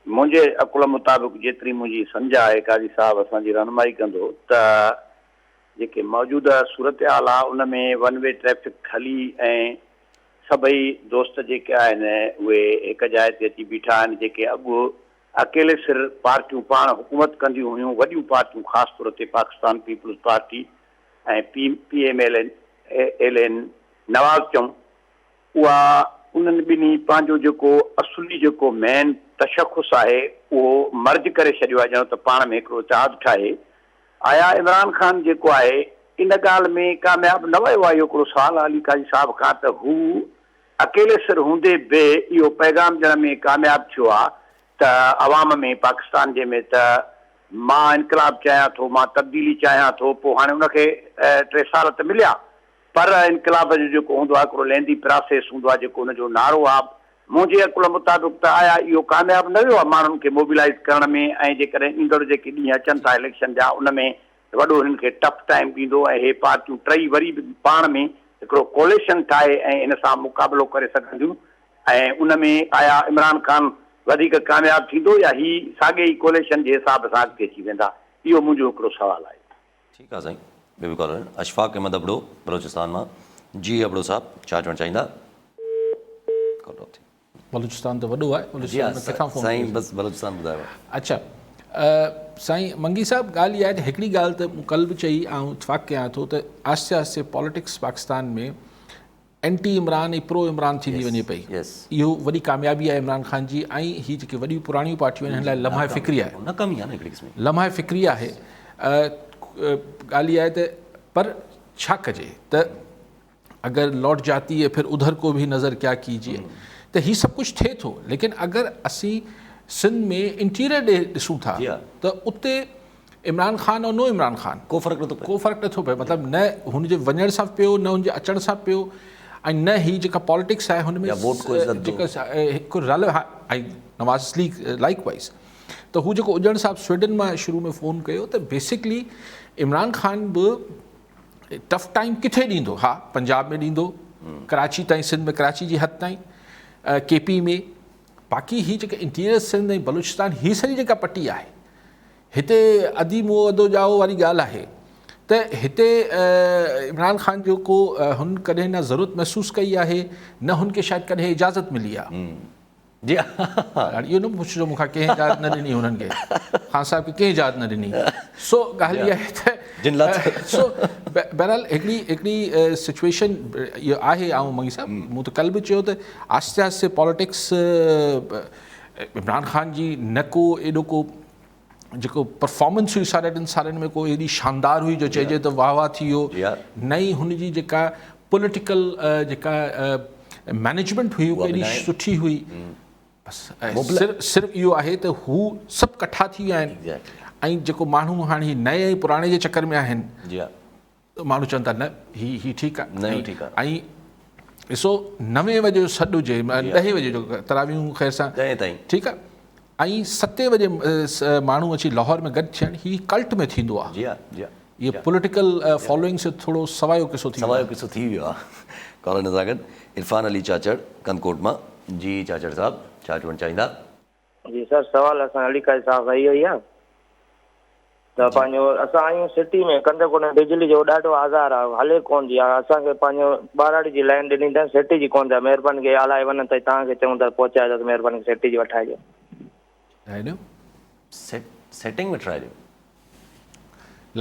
منهنجي عقل مطابق جيتري منهنجي سمجهه آهي قاضي صاحب اسان جي رهنمائي ڪندو ته جيڪي موجوده صورتحال آهي ان ۾ ون وي ٽريفڪ هلي ۽ سڀئي دوست جيڪي آهن اهي هڪ جاء تي اچي بيٺا آهن جيڪي اڳ اڪيلي سر پارٽيون پاڻ حڪومت ڪنديون هيون وڏيون پارٽيون خاص طور تي Pakistan peoples party ۽ P M L L N Nawaz چئون اها انهن ٻنهي پنهنجو جيڪو اصلي جيڪو مين تشخص آهي اهو مرج ڪري ڇڏيو آهي ڄڻ ته پاڻ ۾ هڪڙو اتحاد ٺاهي آيا عمران خان جيڪو آهي ان ڳالهه ۾ ڪامياب نه ويو آهي اهو هڪڙو سوال آهي علي قاضي صاحب کان ته هو اڪيلي سر هوندي به اهو پيغام ڏيڻ ۾ ڪامياب ٿيو آهي ته عوام ۾ پاڪستان جي ۾ ته مان انقلاب چاهيان ٿو، مان تبديلي چاهيان ٿو، پوء هاڻي ان کي ٽي سال ته مليا پر انقلاب جو جيڪو هوندو آهي هڪڙو ليندي پراسيس هوندو آهي جيڪو ان جو نعرو آهي منهنجي عقل مطابق ته آيا اهو ڪامياب نه ويو آهي ماڻهن کي موبيلائيز ڪرڻ ۾ ۽ جيڪڏهن ايندڙ جيڪي ڏينهن اچن ٿا اليڪشن جا ان ۾ وڏو هنن کي ٽف ٽائيم ڏيندو ۽ هي پارٽيون ٽئي وري به پاڻ ۾ هڪڙو ڪوليشن ٺاهي ۽ ان سان مقابلو ڪري سگهنديون ۽ ان ۾ آيا عمران خان وڌيڪ ڪامياب ٿيندو يا هي ساڳئي ئي ڪوليشن جي حساب سان اڳتي اچي ويندا؟ اهو منهنجو هڪڙو سوال آهي. ٺيڪ آ سائين ٻيو به ڪالر اشفاق احمد ابڙو بلوچستان مان جي ابڙو صاحب ڇا چوڻ چاهيندا ڪال ڊراپ ٿي. بلوچستان ته وڏو آهي بلوچستان ۾ ڪٿان فون سائين بس بلوچستان ٻڌايو. اڇا. سائين منگي صاحب ڳالهه اها آهي ته هڪڙي ڳالهه ته مون ڪلهه به چئي آئون اتفاق ڪيان ٿو ته آهستي آهستي پاليٽڪس پاڪستان ۾ اينٽي عمران ۽ پرو عمران ٿيندي وڃي پئي. اهو وڏي ڪاميابي آهي عمران خان جي ۽ هي جيڪي وڏيون پراڻيون پارٽيون آهن هن لاء لمحه فڪري آهي. ناڪامي آهي نه هڪڙي قسم جي. لمحه فڪري آهي. ڳالهه اها آهي ته پر ڇا ڪجي ته اگر لوٽ جاتي هي پھر ادھر ڪو ڀي نظر ڪيا ڪيجئي ته هي سڀ ڪجهه ٿئي ٿو ليڪن اگر اسين سنڌ ۾ انٽيريئر ڏي ڏسون ٿا ته اتي عمران خان اور نو عمران خان ڪو فرق نٿو پئي ڪو فرق نٿو پئي مطلب نه هن جي وڃڻ سان پيو نه هن جي اچڻ سان پيو ۽ نه هي جيڪا پاليٽڪس آهي هن ۾ جيڪا هڪ رل ۽ نواز ليگ لائڪ وائز ته هو جيڪو اجڻ صاحب سوئيڊن مان شروع ۾ فون ڪيو ته بيسڪلي عمران خان به ٽف ٽائيم ڪٿي ڏيندو؟ ها پنجاب ۾ ڏيندو، ڪراچي تائين سنڌ ۾ ڪراچي جي حد تائين، ڪي پي ۾، باقي هي جيڪا انٽيريئر سنڌ ۽ بلوچستان هي سڄي جيڪا پٽي آهي هتي ادي مئو ادو ڄائو واري ڳالهه آهي ته هتي عمران خان جو ڪو هن ڪڏهن نه ضرورت محسوس ڪئي آهي نه هن کي شايد ڪڏهن اجازت ملي آهي. جي هاڻي اهو نه پڇجو مون کان ڪنهن اجازت نه ڏني هنن کي خان صاحب کي ڪنهن اجازت نه ڏني سو ڳالهه اها آهي ته جن لاء سو بهرحال هڪڙي هڪڙي سچويشن اهو آهي آئون منگي صاحب مون ته ڪل به چيو ته آهستي آهستي پاليٽڪس عمران خان جي نه ڪو ايڏو ڪو جيڪو پرفارمنس هئي ساڍا ٽن سالن ۾ ڪو ايڏي شاندار هئي جو چئجي ته واهه واهه ٿي ويو نه ئي هن جي جيڪا پوليٽيڪل جيڪا مئنيجمينٽ هئي اها ايڏي سٺي هئي بس صرف اهو آهي ته هو سڀ ڪٺا ٿي ويا آهن ۽ جيڪو ماڻهو هاڻي نئين ۽ پراڻي جي چڪر ۾ آهن ماڻهو چون ٿا نه هي هي ٺيڪ آهي نيون ٺيڪ آهي ۽ ڏسو نوين وڄي جو سڏ هجي ڏهين وڄي جو تراويحون خير سان ڏهين تائين ٺيڪ آهي ۽ ستين وڄي ماڻهو اچي لاهور ۾ گڏ ٿيڻ هي ڪلٽ ۾ ٿيندو آهي جي ها جي ها هي پوليٽيڪل فالوئنگ سي ٿورو سوايو قصو ٿي ويو سوايو قصو ٿي ويو آهي ڪالر سان گڏ عرفان علي چاچڙ ڪنڌڪوٽ مان جي چاچڙ صاحب ڇا چوڻ چاهيندا. جي سر سوال اسان علي قاضي صاحب کان اهو ئي آ ته پنهنجو اسان آهيون سٽي ۾ ڪنڌڪوٽ ۾ بجلي جو ڏاڍو آزار آ هلي ڪون ٿي اسان کي پنهنجو ٻهراڙي جي لائين ڏني اٿن سٽي جي ڪون ٿا مهرباني ڪري اعليٰ ايوانن تائين توهان کي چئون ٿا پهچائجو ته مهرباني ڪري سٽي جي وٺائجو. ٺاهي ڏيو. سيٽنگ وٺرائي ڏيو.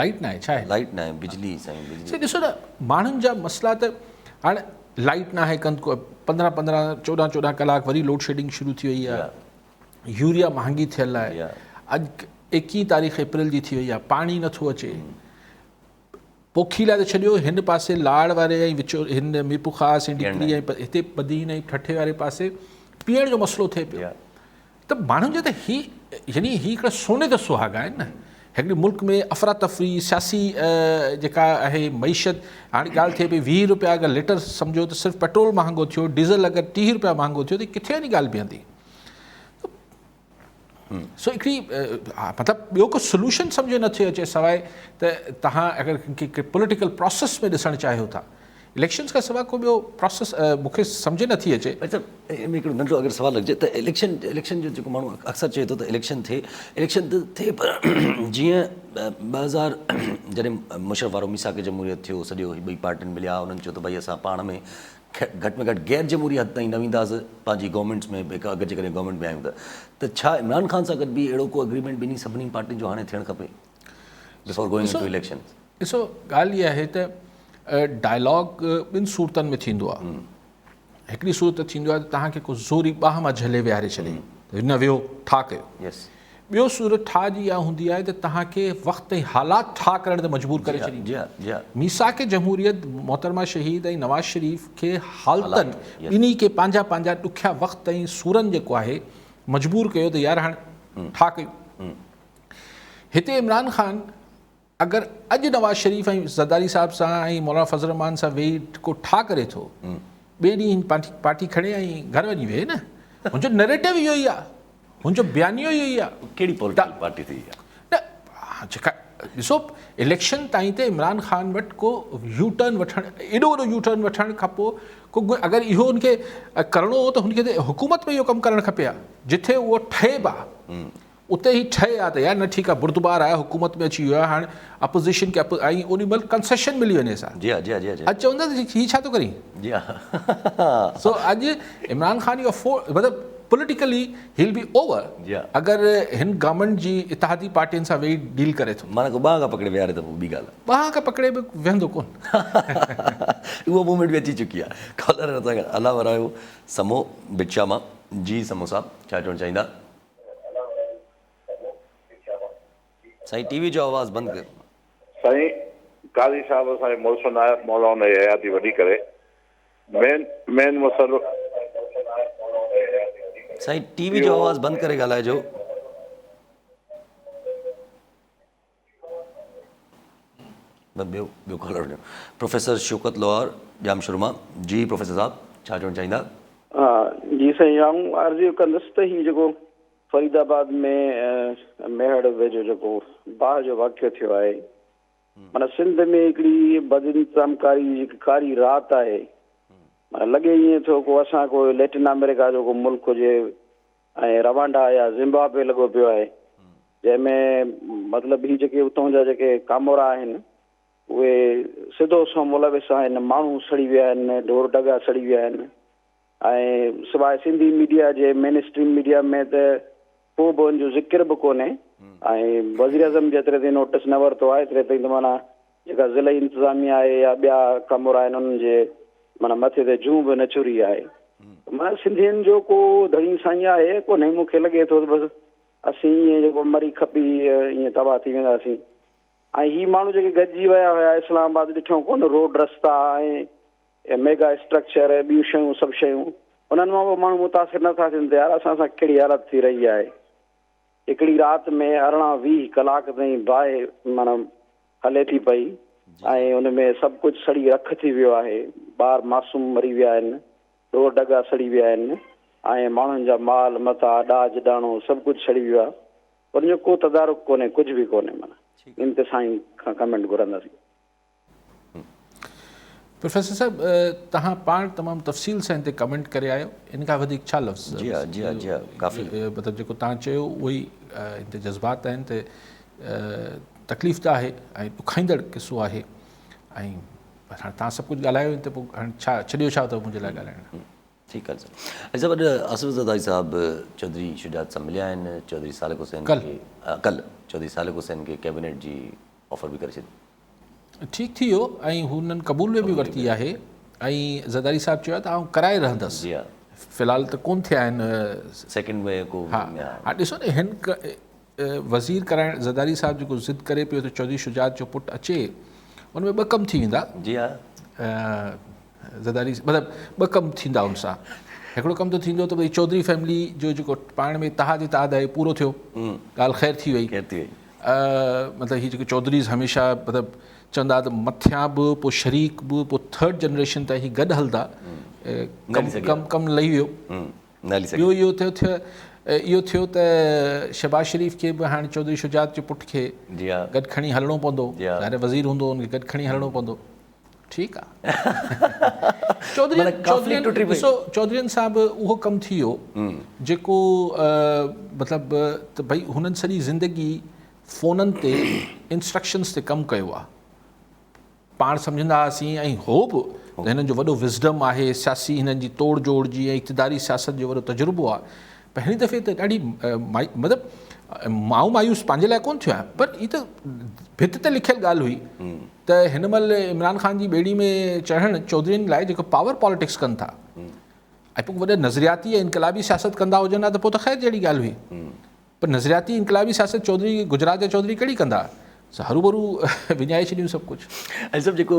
لائيٽ ناهي ڇا آهي؟ لائيٽ ناهي بجلي سائين بجلي. سائين ڏسو نه ماڻهن جا مسئلا ته هاڻ لائيٽ ناهي ڪند 15 15 14 14 ڪلاڪ وري لوڊ شيڊنگ شروع ٿي وئي آهي يوريا مهانگي ٿيل آهي اڄ 21 تاريخ اپريل جي ٿي وئي آهي پاڻي نٿو اچي پوکي لاء ته ڇڏيو هن پاسي لاڙ واري ۽ وچو هن ميرپورخاص ۽ ڊگهڙي ۽ هتي بدين ۽ ٺٽي واري پاسي پيئڻ جو مسئلو ٿئي پيو ته ماڻهن جا ته هي يعني هي هڪڙا سوني تي سهاڳا آهن نه هڪڙي ملڪ ۾ افراتفري سياسي جيڪا آهي معيشت هاڻي ڳالهه ٿئي پئي 20 روپيا اگر ليٽر سمجهو ته صرف پيٽرول مهانگو ٿيو ڊيزل اگر 30 روپيا مهانگو ٿيو ته ڪٿي وڃي ڳالهه بيهندي سو هڪڙي مطلب ٻيو ڪو سولوشن سمجهه نٿو اچي سواء ته تهان اگر پوليٽيڪل پروسيس ۾ ڏسڻ چاهيو ٿا اليڪشنز کان سواء ڪو ٻيو پراسيس مون کي سمجهه نه ٿي اچي. اچا ان ۾ هڪڙو ننڍڙو اگر سوال رکجي ته اليڪشن اليڪشن جو جيڪو ماڻهو اڪثر چئي ٿو ته اليڪشن ٿئي اليڪشن ته ٿئي پر جيئن 2000 جڏهن مشرف وارو ميثاق جمهوريت ٿيو سڄو هي ٻئي پارٽين مليا انهن چيو ته ڀئي اسان پاڻ ۾ گهٽ ۾ گهٽ غير جمهوري حد تائين نه وينداسين پنهنجي گورنمينٽس ۾ به اگر جيڪڏهن گورنمينٽ ۾ آهيون ته ته ڇا عمران خان سان گڏ به اهڙو ڪو اگريمينٽ ٻنهي سڀني پارٽين جو هاڻي ٿيڻ کپي بفور گوئنگ انٽو اليڪشن؟ ڏسو ڳالهه اها آهي ته ڊائلاگ ٻن صورتن ۾ ٿيندو آهي. هڪڙي صورت ٿيندو آهي ته توهان کي ڪو زوري ٻانهن مان جهلي ويهاري ڇڏي ته نه ويهو ٺاهه ڪيو. ٻيو صورت ٺاهه جي اها هوندي آهي ته توهان کي وقت ۽ حالات ٺاهه ڪرڻ تي مجبور ڪري ڇڏين. ميثاق جمهوريت محترمه شهيد ۽ نواز شريف کي حالتن ٻنهي کي پنهنجا پنهنجا ڏکيا وقت ۽ سورن جيڪو آهي مجبور ڪيو ته يار هاڻ ٺاهه ڪيو. هتي عمران خان اگر اڄ نواز شريف ۽ زرداري صاحب سان ۽ مولانا فضل الرحمان سان ويهي ڪو ٺاهه ڪري ٿو ٻئي ڏينهن پارٽي کڻي ۽ گهر وڃي ويهي نه هن جو نريٽو اهو ئي آهي هن جو بيانيو اهو ئي آهي. ڪهڙي پوليٽيڪل پارٽي ٿي اها؟ نه جيڪا ڏسو اليڪشن تائين ته عمران خان وٽ ڪو يو ٽرن وٺڻ ايڏو وڏو يو ٽرن وٺڻ کان پوء ڪو اگر اهو هن کي ڪرڻو هو ته هن کي حڪومت ۾ اهو ڪم ڪرڻ کپي ها جتي اهو ٺهي به ها اتي هي ٺهي ها ته يار نه ٺيڪ آ بردبار آهي حڪومت ۾ اچي ويو آهي هاڻ اپوزيشن کي ۽ اوڏي مهل ڪنسيشن ملي وڃيس ها جي ها جي ها جي ها اڄ چوندا ته هي ڇا ٿو ڪرين جي ها سو اڄ عمران خان اهو مطلب پوليٽيڪلي هي ول بي اوور اگر هن گورنمينٽ جي اتحادي پارٽين سان ويهي ڊيل ڪري ٿو. معنيٰ ڪو ٻانهن کان پڪڙي ويهاري ته پوء ٻي ڳالهه آهي. ٻانهن کان پڪڙي به ويهندو ڪونه. اهو موومينٽ به اچي چڪي آهي. ڪالر اسان کان الله ورايو سمو ڀٽ شاهه مان. جي سمو صاحب ڇا چوڻ چاهيندا. سائين ٽي وي جو آواز بند ڪر. سائين قاضي صاحب اسان جو محسن آهي مولا ان جي حياتي وڏي ڪري مين مين مسئلو. سائين ٽي وي جو آواز بند ڪري ڳالهائجو. ٻيو ٻيو ڪالر وٺو پروفيسر شوڪت لوهار ڄامشورو مان جي پروفيسر صاحب ڇا چوڻ چاهيندا. ها جي سائين آئون عرض اهو ڪندس ته هي جيڪو فريد آباد ۾ ميهڙ ويجهو جيڪو باهه جو واقعو ٿيو آهي معنيٰ سنڌ ۾ هڪڙي بدانتظامڪاري جي جيڪي ڪاري رات آهي معنيٰ لڳي ائين ٿو ڪو اسان ڪو ليٽن آمريڪا جو ڪو ملڪ هجي ۽ روانڊا يا زمبابوي لڳو پيو آهي جنهن ۾ مطلب هي جيڪي اتان جا جيڪي ڪامورا آهن اهي سڌو سنئون ملوث آهن ماڻهو سڙي ويا آهن ڍور ڍڳا سڙي ويا آهن ۽ سواء سنڌي ميڊيا جي مين اسٽريم ميڊيا ۾ ته ڪو به ان جو ذڪر به ڪونهي ۽ وزيراعظم جيتري تائين نوٽس نه ورتو آهي ايتري تائين ته معنيٰ جيڪا ضلعي انتظاميا آهي يا ٻيا ڪامورا آهن انهن جي معنيٰ مٿي تي جون به نه چري آهي معنيٰ سنڌين جو ڪو ڌڻي سائين آهي ڪونهي مون کي لڳي ٿو ته بس اسين ائين جيڪو مري کپي ائين تباهه ٿي وينداسين ۽ هي ماڻهو جيڪي گڏجي ويا هيا اسلام آباد ڏٺو ڪونه روڊ رستا ۽ اهي ميگا اسٽرڪچر ۽ ٻيون شيون سڀ شيون انهن مان به ماڻهو متاثر نه ٿا ٿين ته يار اسان سان ڪهڙي حالت ٿي رهي آهي. هڪڙي رات ۾ 18 20 ڪلاڪ تائين باهه معنيٰ هلي ٿي پئي ۽ ان ۾ سڀ ڪجهه سڙي رک ٿي ويو آهي. ٻار معصوم مري ويا آهن، ڍور ڍڳا سڙي ويا آهن ۽ ماڻهن جا مال متاع ڏاج ڏاڻو سڀ ڪجهه سڙي ويو آهي. ان جو ڪو تدارڪ ڪونهي ڪجهه به ڪونهي معنيٰ ان تي سائين کان ڪمينٽ گهرنداسين. پروفيسر صاحب توهان پاڻ تمام تفصيل سان هتي ڪمينٽ ڪري آيو ان کان وڌيڪ ڇا لفظ جي ها جي ها جي ها ڪافي مطلب جيڪو توهان چيو اهو ئي هتي جذبات آهن ته تڪليف ته آهي ۽ ڏکائيندڙ قصو آهي ۽ هاڻي توهان سڀ ڪجهه ڳالهايو هتي پوء هاڻي ڇا ڇڏيو ڇا اٿو منهنجي لاء ڳالهائڻ ٺيڪ آهي سر صاحب اڄ آصف زرداري صاحب چوڌري شجاعت سان مليا آهن چوڌري سالڪ حسين کي ڪل چوڌري سالڪ حسين کي ڪيبينيٽ جي آفر به ڪري ڇڏي ٺيڪ ٿي ويو ۽ هنن قبول به ورتي آهي ۽ زرداري صاحب چيو آهي ته آئون ڪرائي رهندس في الحال ته ڪون ٿيا آهن سيڪنڊ ۾ ڪو ها ها ڏسو نه هن وزير ڪرائڻ زرداري صاحب جيڪو ضد ڪري پيو ته چوڌري شجاعت جو پٽ اچي ان ۾ ٻه ڪم ٿي ويندا جي ها زرداري مطلب ٻه ڪم ٿيندا ان سان هڪڙو ڪم ته ٿيندو ته ڀئي چوڌري فيملي جو جيڪو پاڻ ۾ اتحاد اتحاد آهي پورو ٿيو ڳالهه خير ٿي وئي خير ٿي وئي مطلب هي جيڪي چوڌريز هميشه مطلب چوندا ته مٿيان به پوء شريڪ به پوء ٿرڊ جنريشن تائين هي گڏ هلندا ڪم ڪم ڪم لهي ويو ٻيو اهو ٿيو ٿيو اهو ٿيو ته شهباز شريف کي به هاڻي چوڌري شجاعت جي پٽ کي گڏ کڻي هلڻو پوندو ظاهر وزير هوندو ان کي گڏ کڻي هلڻو پوندو ٺيڪ آ چوڌرين چوڌرين ڏسو چوڌرين سان به اهو ڪم ٿي ويو جيڪو مطلب ته ڀئي هنن سڄي زندگي فونن تي انسٽرڪشنز تي ڪم ڪيو آ پاڻ سمجهندا هئاسين ۽ هو به ته هنن جو وڏو وزڊم آهي سياسي هنن جي توڙ جوڙ جي ۽ اقتداري سياست جو وڏو تجربو آ پر هن دفعي ته ڏاڍي مطلب آئون مايوس پنهنجي لاء ڪونه ٿيو آهيان پر هي ته ڀت تي لکيل ڳالهه هئي ته هن مهل عمران خان جي ٻيڙي ۾ چڙهڻ چوڌرين لاء جيڪو پاور پاليٽڪس ڪن ٿا ۽ پوء وڏا نظرياتي ۽ انقلابي سياست ڪندا هجن ها ته پوء ته خير جهڙي ڳالهه هئي پر نظرياتي انقلابي سياست چوڌري گجرات جا چوڌري ڪهڙي ڪندا هروڀرو وڃائي ڇڏيون سڀ ڪجهه. ۽ سڀ جيڪو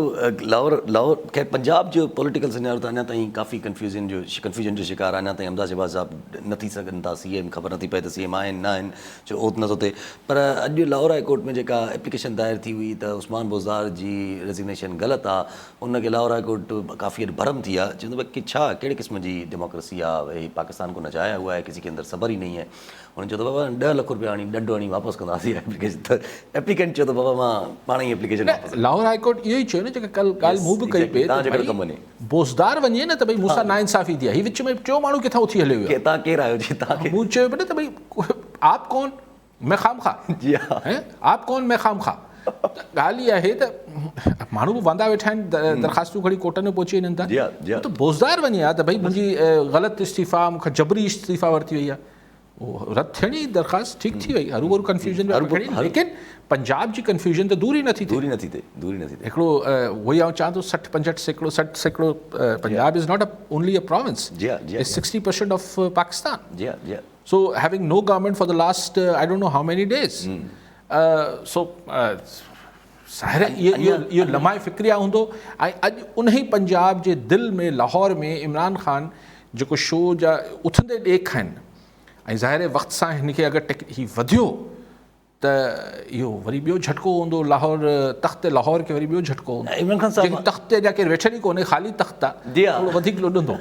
لاهور لاهور خير پنجاب جو پوليٽيڪل سيناريو ته اڃا تائين ڪافي ڪنفيوزن جو ڪنفيوزن جو شڪار آهي اڃا تائين حمزه شهباز صاحب نه ٿي سگهن ٿا سي ايم خبر نٿي پئي ته سي ايم آهن نه آهن ڇو اوت نٿو ٿئي پر اڄ لاهور هاء ڪورٽ ۾ جيڪا ايپليڪيشن دائر ٿي هئي ته عثمان بوزدار جي ريزگنيشن غلط آ ان کي لاهور هاء ڪورٽ ڪافي اڄ ڀرم ٿي آ چوندو ڀئي ڇا ڪهڙي قسم جي ڊيموڪريسي آ هي پاڪستان ڪو نچايا هوا هي ڪسي ڪي اندر صبر هي نهين هي هن چيو ته بابا ڏهه لک روپيا آڻي ڏنڊ هڻي واپس ڪنداسين ايپليڪيشن ته ايپليڪنٽ چيو ته بابا مان پاڻ ئي ايپليڪيشن واپس لاهور هاء ڪورٽ اهو ئي چيو نه جيڪا ڪل ڳالهه مون به ڪئي پئي ته ڀئي بوزدار وڃي نه ته ڀئي مون سان ناانصافي ٿي آهي هي وچ ۾ ٽيون ماڻهو ڪٿان اٿي هليو ويو آهي توهان ڪير آهيو جي توهان کي مون چيو پئي نه ته ڀئي آپ ڪون مين خام خواه جي ها آپ ڪون مين خام خواه ته ڳالهه اها آهي ته ماڻهو به واندا ويٺا آهن درخواستون کڻي ڪورٽن ۾ پهچي وڃن ٿا ته بوزدار وڃي ها ته ڀئي منهنجي غلط استعيفا مون کان جبري استعيفا ورتي وئي آهي اهو رد ٿيڻي درخواست ٺيڪ ٿي وئي هروڀرو ڪنفيوزن به کڻي ليڪن پنجاب جي ڪنفيوزن ته دور ئي نٿي ٿئي دور ئي نٿي ٿئي دور ئي نٿي ٿئي هڪڙو اهو ئي آئون چوان ٿو 60 65% 60% Punjab is not only a province جي ها جي 60% آف پاڪستان جي ها جي ها so having no government for the last I don't know how many days so ظاهر اهو لمحه فڪريه هوندو ۽ اڄ انهي پنجاب جي دل ۾ لاهور ۾ عمران خان جيڪو شو جا اٿندي ڏيک آهن ۽ ظاهر وقت سان هن کي اگر هي وڌيو ته اهو وري ٻيو جهٽڪو هوندو لاهور تخت لاهور کي وري ٻيو جهٽڪو هوندو عمران خان صاحب تخت تي اڃا ڪير ويٺل ئي ڪونهي خالي تخت آ جي ها ٿورو وڌيڪ لڏندو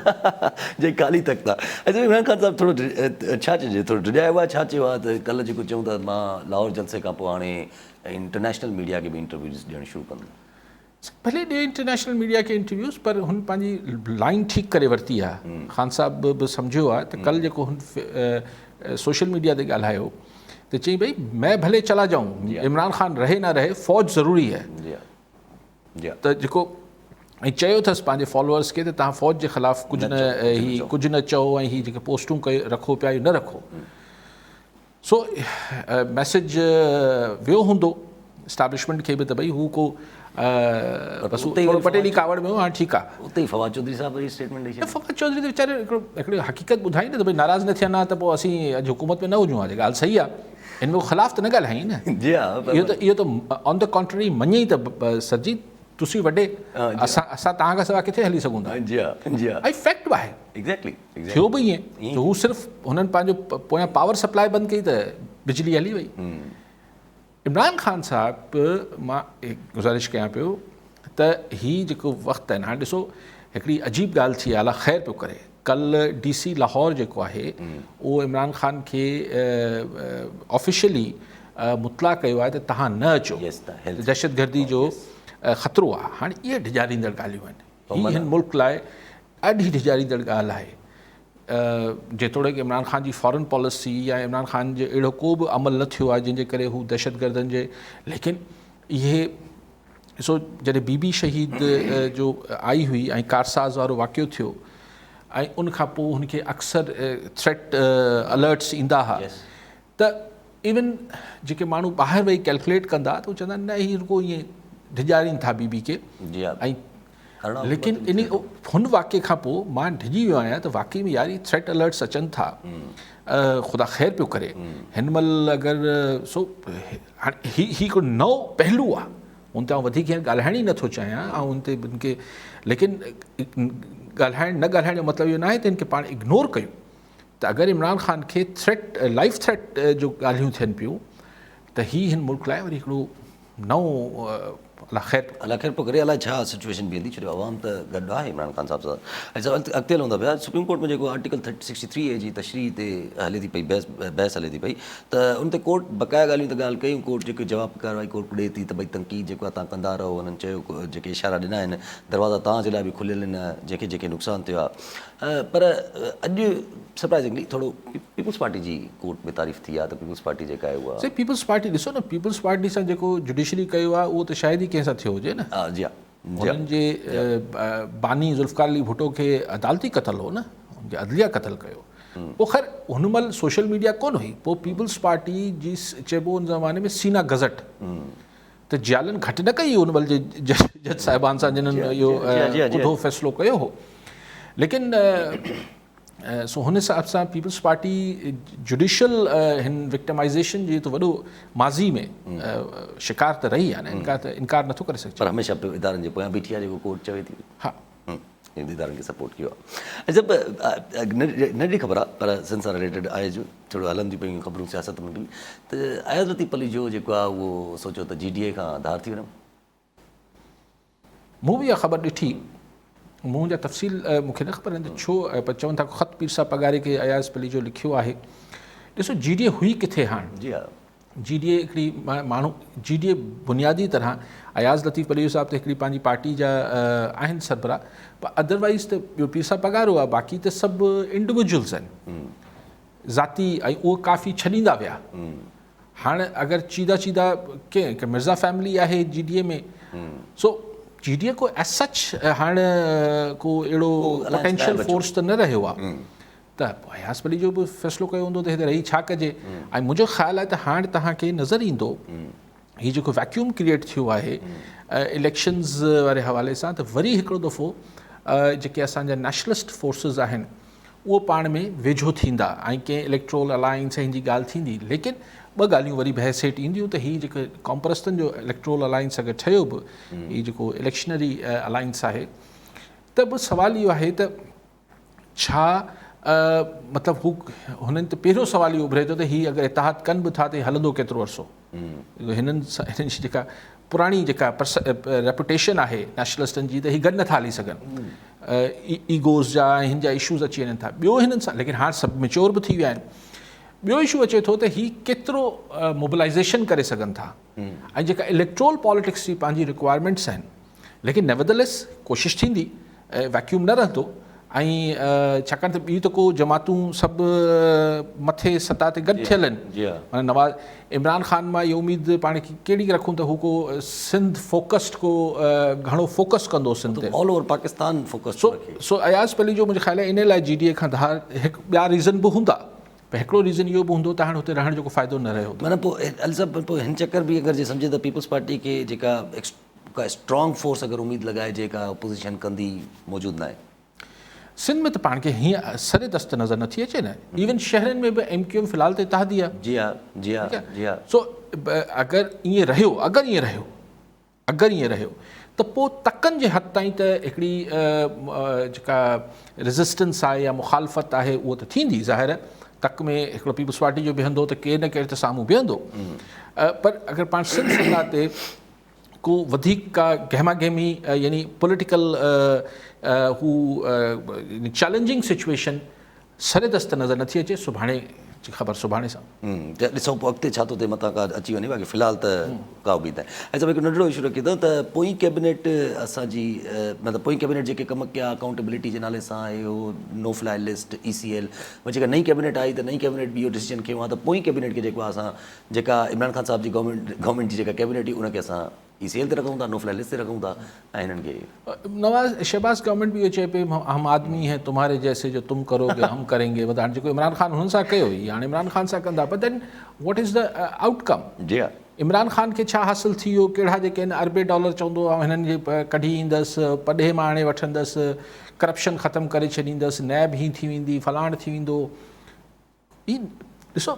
جي خالي تخت آ اچا عمران خان صاحب ٿورو ڇا چئجي ٿورو ڊڄايو آ ڇا چيو آ ته ڪلهه جيڪو چئون ٿا مان لاهور جلسي کان پوء هاڻي انٽرنيشنل ميڊيا کي به انٽرويوز ڏيڻ شروع ڪندم. ڀلي ڏي انٽرنيشنل ميڊيا کي انٽرويوز پر هن پنهنجي لائين ٺيڪ ڪري ورتي آ خان صاحب به سمجهيو آ ته ڪل جيڪو هن سوشل ميڊيا تي ڳالهايو ته چئي ڀئي مين ڀلي چلا جائون عمران خان رهي نه رهي فوج ضروري هي ته جيڪو ۽ چيو اٿس پنهنجي فالوورس کي ته تهان فوج جي خلاف ڪجهه نه هي ڪجهه نه چئو ۽ هي جيڪي پوسٽون رکو پيا اهي نه رکو سو ميسيج ويو هوندو اسٽيبلشمينٽ کي به ته ڀئي هو ڪو بس ٿورو ٻه ٽي ڏينهن ڪاوڙ ۾ هو هاڻي ٺيڪ آ. اتي ئي فواد چوڌري صاحب وري اسٽيٽمينٽ ڏئي ڇڏي. فواد چوڌري ته ويچاري هڪڙو هڪڙي حقيقت ٻڌائي نه ته ڀئي ناراض نه ٿين ها ته پوء اسين اڄ حڪومت ۾ نه هجون ها جي ڳالهه صحيح آ ان ۾ خلاف ته نه ڳالهائين نه. جي ها اهو ته اهو ته آن the ڪانٽرري مڃي ته سر جي تسين وڏي اسان اسان توهان کان سوا ڪٿي هلي سگهون ٿا. جي ها جي ها ۽ فيڪٽ به آهي. ايگزيڪٽلي ٿيو به ائين جو هو صرف هنن پنهنجو پويان پاور سپلاء بند ڪئي ته بجلي هلي وئي. عمران خان صاحب مان گذارش ڪيان پيو ته هي جيڪو وقت آهي هاڻي ڏسو هڪڙي عجيب ڳالهه ٿي آهي الله خير پيو ڪري ڪل ڊي سي لاهور جيڪو آهي اهو عمران خان کي آفيشلي مطلع ڪيو آهي ته تهان نه اچو دهشتگردي جو خطرو آهي هاڻي اهي ڊيڄاريندڙ ڳالهيون آهن هي هن ملڪ لاء ڏاڍي ڊيڄاريندڙ ڳالهه آهي. جيتوڻيڪ عمران خان جي فارن پاليسي يا عمران خان جي اهڙو ڪو به عمل نه ٿيو آهي جنهن جي ڪري هو دهشتگردن جي ليڪن اهي ڏسو جڏهن بي بي شهيد جو آئي هئي ۽ ڪارساز وارو واقعو ٿيو ۽ ان کان پوء هن کي اڪثر ٿريٽ الرٽس ايندا هئا ته ايون جيڪي ماڻهو ٻاهر ويهي ڪيلڪوليٽ ڪندا ته هو چوندا نه هي رڳو ائين ڊيڄارين ٿا بي بي کي ۽ ليڪن ان هن واقعي کان پوء مان ڊڄي ويو آهيان ته واقعي ۾ يار هي ٿريٽ الرٽس اچن ٿا خدا خير پيو ڪري هن مهل اگر سو هاڻي هي هي هڪڙو نئون پهلو آهي ان تي آئون وڌيڪ هينئر ڳالهائڻ ئي نٿو چاهيان آئون ان تي ان کي ليڪن ڳالهائڻ نه ڳالهائڻ جو مطلب اهو نه آهي ته ان کي پاڻ اگنور ڪيون ته اگر عمران خان کي ٿريٽ لائف ٿريٽ جو ڳالهيون ٿين پيون ته هي هن ملڪ لاء وري هڪڙو نئون الله خير الله خير پيو ڪري الائي ڇا سچويشن بيهندي ڇو جو عوام ته گڏ آهي عمران خان صاحب سان ۽ سر اڳتي هلون ٿا پيا سپريم ڪورٽ ۾ جيڪو آرٽيڪل 63 اي جي تشريح تي هلي ٿي پئي بحث بحث هلي ٿي پئي ته ان تي ڪورٽ بقايا ڳالهيون ته ڳالهه ڪيون ڪورٽ جيڪي جواب ڪارروائي ڪورٽ ڏي ٿي ته ڀئي تنقيد جيڪو آهي تان ڪندا رهو هنن چيو جيڪي اشارا ڏنا آهن دروازا تان جي لاء به کليل آهن جنهن کي جيڪي نقصان ٿيو آهي پر اڄ سرپرائزنگلي ٿورو پيپلز پارٽي جي ڪورٽ ۾ تعريف ٿي آهي ته پيپلز پارٽي جيڪا آهي اها. سائين پيپلز پارٽي ڏسو نه پيپلز پارٽي سان جيڪو جڊيشري ڪيو آهي اهو ته شايد ئي ڪنهن سان ٿيو هجي نه. جي ها هنن جي باني ذوالفقار علي ڀٽو کي عدالتي قتل هو نه هن کي عدليه قتل ڪيو پوء خير هن مهل سوشل ميڊيا ڪونه هئي پوء پيپلز پارٽي جي چئبو ان زماني ۾ سينا گزٽ ته جيالن گهٽ نه ڪئي ان مهل جي جج صاحبان سان جنھن اهو ڪڌو فيصلو ڪيو هو ليڪن سو هن حساب سان پيپلز پارٽي جڊيشل هن وڪٽمائزيشن جي ته وڏو ماضي ۾ شڪار ته رهي آهي نه انڪار ته انڪار نٿو ڪري سگهجي پر هميشه ادارن جي پويان بيٺي آهي جيڪو ڪورٽ چوي ٿي ها ادارن کي سپورٽ ڪيو آهي جب ننڍي خبر آهي پر سنڌ سان رليٽيڊ آهي جو ٿورو هلنديون پيون خبرون سياست ۾ به ته اياز لطيف پليجو جيڪو آهي اهو سوچيو ته جي ڊي اي کان ڌار ٿي وڃان. مون به اها خبر ڏٺي مون جا تفصيل مون کي نه خبر آهن ته ڇو پر چون ٿا خط پير صاحب پڳاري کي اياز پليجو لکيو آهي ڏسو جي ڊي اي هئي ڪٿي هاڻ جي ها جي ڊي اي هڪڙي ماڻهو جي ڊي اي بنيادي طرح اياز لطيف پليجو صاحب ته هڪڙي پنهنجي پارٽي جا آهن سربراهه پر ادروائز ته ٻيو پير صاحب پڳارو آهي باقي ته سڀ انڊيوجولز آهن ذاتي ۽ اهو ڪافي ڇڏيندا ويا. هاڻ اگر چيدا چيدا ڪنهن هڪ مرزا فيملي آهي جي D A ۾ so G D A ڪو ايز سچ هاڻ ڪو اهڙو پوٽينشل فورس ته نه رهيو آهي ته پوء اياز پليجو به فيصلو ڪيو هوندو ته هتي رهي ڇا ڪجي ۽ منهنجو خيال آهي ته هاڻ توهان کي نظر ايندو هي جيڪو ويڪيوم ڪريئيٽ ٿيو آهي اليڪشنز واري حوالي سان ته وري هڪڙو دفعو جيڪي اسان جا نيشنلسٽ فورسز آهن اهو پاڻ ۾ ويجهو ٿيندا ۽ ڪنهن اليڪٽرول الائنس ۽ جي ڳالهه ٿيندي ليڪن ٻه ڳالهيون وري بحث هيٺ اينديون ته هي جيڪو قومپرستن جو اليڪٽرول الائنس اگر ٺهيو به هي جيڪو اليڪشنري الائنس آهي ته به سوال اهو آهي ته ڇا مطلب هو هنن تي پهريون سوال اهو اڀري ٿو ته هي اگر اتحاد ڪن به ٿا ته هلندو ڪيترو عرصو هنن هنن جي جيڪا پراڻي جيڪا ريپوٽيشن آهي نيشنلسٽن جي ته هي گڏ نٿا هلي سگهن ايگوز جا ۽ هن جا اشوز اچي وڃن ٿا ٻيو هنن سان ليڪن هاڻ سڀ ميچور به ٿي ويا آهن ٻيو اشو اچي ٿو ته هي ڪيترو موبلائزيشن ڪري سگهن ٿا ۽ جيڪا اليڪٽرول پاليٽڪس جي پنهنجي رڪوائرمينٽس آهن ليڪن نيوردليس ڪوشش ٿيندي ويڪيوم نه رهندو ۽ ڇاڪاڻ ته ٻيون ته ڪو جماعتون سڀ مٿي سطح تي گڏ ٿيل آهن معنيٰ نواز عمران خان مان اها اميد پاڻ ڪهڙي رکون ته هو ڪو سنڌ فوڪسڊ ڪو گهڻو فوڪس ڪندو سنڌ تي آل اوور پاڪستان فوڪس سو سو اياز پليجو منهنجي خيال ۾ ان لاء جي ڊي اي کان ڌار هڪ ٻيا ريزن به هوندا پر هڪڙو ريزن اهو به هوندو ته هاڻي هتي رهڻ جو ڪو فائدو نه رهيو. معنيٰ پوء علي صاحب پوء هن چڪر به اگر جي سمجهي ته پيپلز پارٽي کي جيڪا ڪا اسٽرانگ فورس اگر اميد لڳائجي ڪا اپوزيشن ڪندي موجود ناهي. سنڌ ۾ ته پاڻ کي هيئن سر دست نظر نٿي اچي نه ايون شهرن ۾ به ايم ڪيو ايم في الحال ته اتحادي آهي. جي ها جي ها جي ها. سو اگر ائين رهيو اگر ائين رهيو اگر ائين رهيو ته پوء تڪن جي حد تائين ته هڪڙي جيڪا ريزسٽنس آهي يا مخالفت آهي اهو ته ٿيندي ظاهر آهي تڪ ۾ هڪڙو پيپلز پارٽي جو بيهندو ته ڪير نه ڪير ته سامهون بيهندو پر اگر پاڻ سنڌ سطح تي ڪو وڌيڪ ڪا گهما گهمي يعني پوليٽيڪل هو چئلينجنگ سچويشن سر دست نظر نٿي اچي سڀاڻي جي خبر سڀاڻي سان. ته ڏسون پوء اڳتي ڇا ٿو ٿئي متان ڪا اچي وڃي باقي في الحال ته ڪا اميد ناهي. ۽ صاحب هڪ ننڍڙو اشو رکي اٿم ته پوئين ڪيبنيٽ اسان جي مطلب پوئين ڪيبنيٽ جيڪي ڪم ڪيا اڪائونٽيبلٽي جي نالي سان هي هو no fly list E C L وري جيڪا نئين ڪيبنيٽ آئي ته نئين ڪيبنيٽ به اهو ڊسيزن کنيو آهي ته پوئين ڪيبنيٽ کي جيڪو آهي اسان جيڪا عمران خان صاحب جي گورنمينٽ گورنمينٽ جي جيڪا ڪيبنيٽ هئي ان کي اسان اي سي ايل تي رکون ٿا نو فلائي لسٽ تي رکون ٿا ۽ هنن کي. نواز شهباز گورنمينٽ به اهو چئي پئي هم آدمي هين تمهاري جيسي جو تم ڪرو گي هم ڪرين گي مطلب هاڻي جيڪو عمران خان هنن سان ڪيو هي هاڻي عمران خان سان ڪندا but then what is the outcome جي ها عمران خان کي ڇا حاصل ٿي ويو ڪهڙا جيڪي آهن اربين ڊالر چوندو آئون هنن کي ڪڍي ايندس پرڏيهه مان آڻي وٺندس ڪرپشن ختم ڪري ڇڏيندس نيب هين ٿي ويندي فلاڻ ٿي ويندو هي ڏسو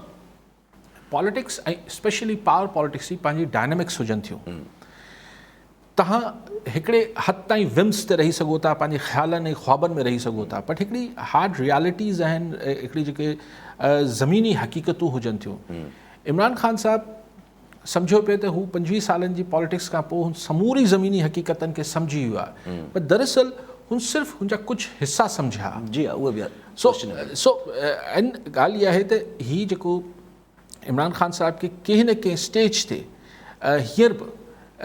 پاليٽڪس ۽ اسپيشلي پاور پاليٽڪس جي پنهنجي ڊائنامڪس هجن ٿيون تهان هڪڙي حد تائين ومس تي رهي سگهو ٿا پنهنجي خيالن ۽ خوابن ۾ رهي سگهو ٿا پر هڪڙي هارڊ ريالٽيز آهن هڪڙي جيڪي زميني حقيقتون هجن ٿيون عمران خان صاحب سمجهيو پئي ته هو 25 سالن جي پاليٽڪس کان پوء هن سموري زميني حقيقتن کي سمجهي ويو آهي پر دراصل هن صرف هن جا ڪجهه حصا سمجهيا. جي ها اهي به سو سو ان ڳالهه اها آهي ته هي جيڪو عمران خان صاحب کي ڪنهن نه ڪنهن اسٽيج تي هينئر به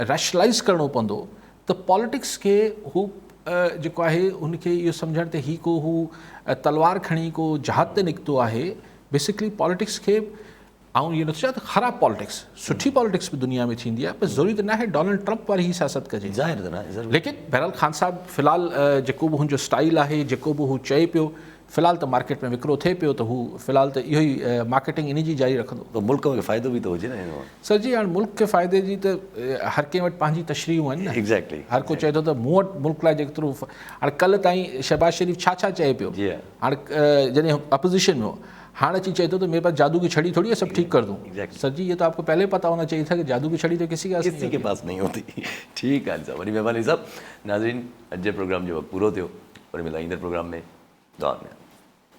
ريشنلائز ڪرڻو پوندو ته پاليٽڪس کي هو جيڪو آهي هن کي اهو سمجهڻ ته هي ڪو هو تلوار کڻي ڪو جهاد تي نڪتو آهي بيسڪلي پاليٽڪس کي آئون اهو نٿو چوان ته خراب پاليٽڪس، سٺي پاليٽڪس به دنيا ۾ ٿيندي آهي پر ضروري ته ناهي ڊونلڊ ٽرمپ واري هي سياست ڪجي. ظاهر ته ناهي ضروري. ليڪن بهرحال خان صاحب في الحال جيڪو به هن جو اسٽائيل آهي جيڪو به هو چئي پيو في الحال ته مارڪيٽ ۾ وڪرو ٿئي پيو ته هو في الحال ته اهو ئي مارڪيٽنگ انهي جي جاري رکندو. پر ملڪ کي فائدو به ته هجي نه ان مان. سر جي هاڻ ملڪ کي فائدي جي ته هر ڪنهن وٽ پنهنجي تشريحون آهن نه. Exactly. هر ڪو چئي ٿو ته مون وٽ ملڪ لاء جيترو هاڻ ڪلهه تائين شهباز شريف ڇا ڇا چئي پيو. جي ها. هاڻ جڏهن اپوزيشن ۾ هو هاڻ اچي چئي ٿو ته ميري پاس جادو ڪي ڇڙي ٿوري هي سڀ ٺيڪ ڪر دون. سر جي يي تو آپ ڪو پهلي پتا هونا چاهيي ٿا ڪي جادو ڪي ڇڙي تو ڪسي ڪي پاس ڪسي ڪي پاس نهين هوتي. ٺيڪ آهي صاحب وڏي مهرباني صاحب. ناظرين اڄ جي پروگرام جو وقت پورو ٿيو وري ملان ايندڙ پروگرام ۾ دعا ۾ ياد.